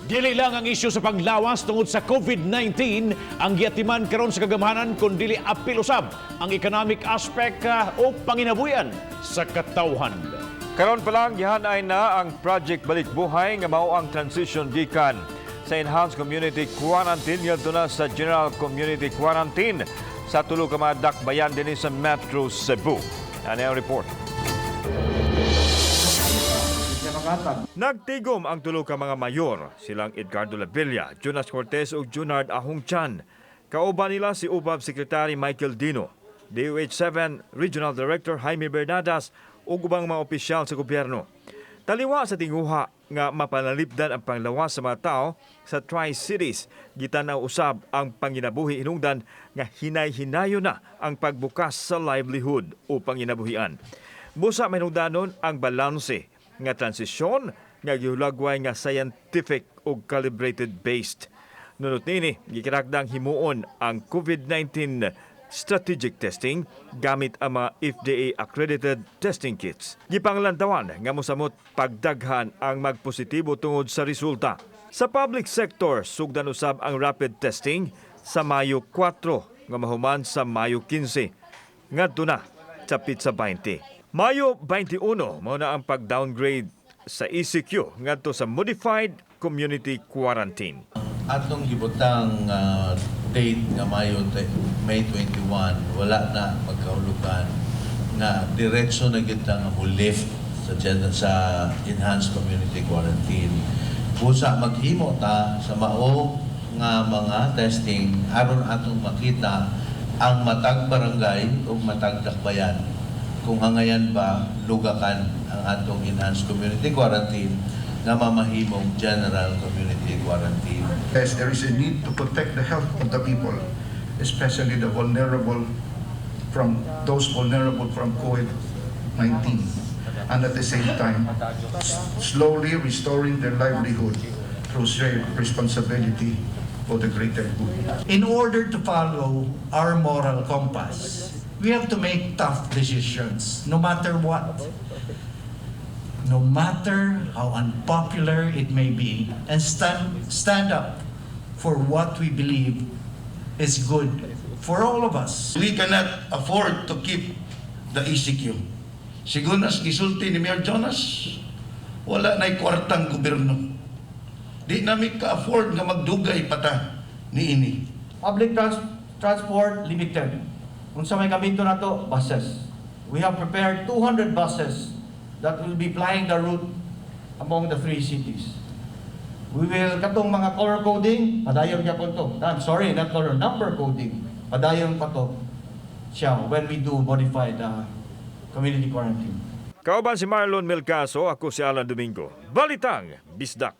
Dili lang ang isyu sa panglawas tungod sa COVID-19 ang giatiman karon sa kagamhanan, kun dili apil usab ang economic aspect o panginabuhian sa katawhan. Karon pa lang gihanay na ang Project Balik Buhay nga mao ang transition gikan sa Enhanced Community Quarantine ngadto na sa General Community Quarantine sa tulo ka mga dakbayan dinhi sa Metro Cebu. Ano ang report? Nagtigom ang tulo ka mga mayor, silang Edgardo Lavilla, Jonas Cortez ug Junard Ahongchan. Kauban nila si UPAB Secretary Michael Dino, DOH-7 Regional Director Jaime Bernadas ug ubang mga opisyal sa gobyerno. Taliwa sa tinguha nga mapanalipdan ang panglawas sa mga tao sa Tri-Cities, gitanaw usab ang panginabuhi hinungdan nga hinay-hinayo na ang pagbukas sa livelihood o panginabuhian. Busa mahingungdanon ang balanse nga transisyon nga gihulagway nga scientific ug calibrated based. Nunot nini, gikirakdang himuon ang COVID-19 strategic testing gamit ang mga FDA accredited testing kits. Gipanglantawan nga mosamot pagdaghan ang magpositibo tungod sa resulta. Sa public sector, sugdan usab ang rapid testing sa Mayo 4 nga mahuman sa Mayo 15. Ngadto na sa petsa 20. Mayo 21 mao na ang pag-downgrade sa ECQ ngadto sa Modified Community Quarantine. Atong gibutang date nga May 21, wala na magkahulugan nga diretso na kita nga mo lift sa enhanced community quarantine. Busa maghimo ta sa mao nga mga testing aron atong makita ang matag barangay ug matag dakbayan kung hangayan ba lugakan ang atong enhanced community quarantine nga mamahimong general community quarantine. Yes, there is a need to protect the health of the people, especially the vulnerable from those vulnerable from COVID-19, and at the same time, slowly restoring their livelihood through shared responsibility for the greater good. In order to follow our moral compass, we have to make tough decisions, no matter what. No matter how unpopular it may be, and stand up for what we believe is good for all of us. We cannot afford to keep the ECQ. Sigon as gisulti ni Mayor Jonas, wala na'y kwartang gobyerno. Di nami ka-afford nga magdugay pa ta niini. Public transport limited. Unsa may gamito nato? Buses. We have prepared 200 buses that will be plying the route among the three cities. We will katong mga color coding, padayon gyapon to. I'm sorry, not color, number coding. Padayon pa to siya when we do modified community quarantine. Kauban si Marlon Melcaso, ako si Alan Domingo. Balitang Bisdak.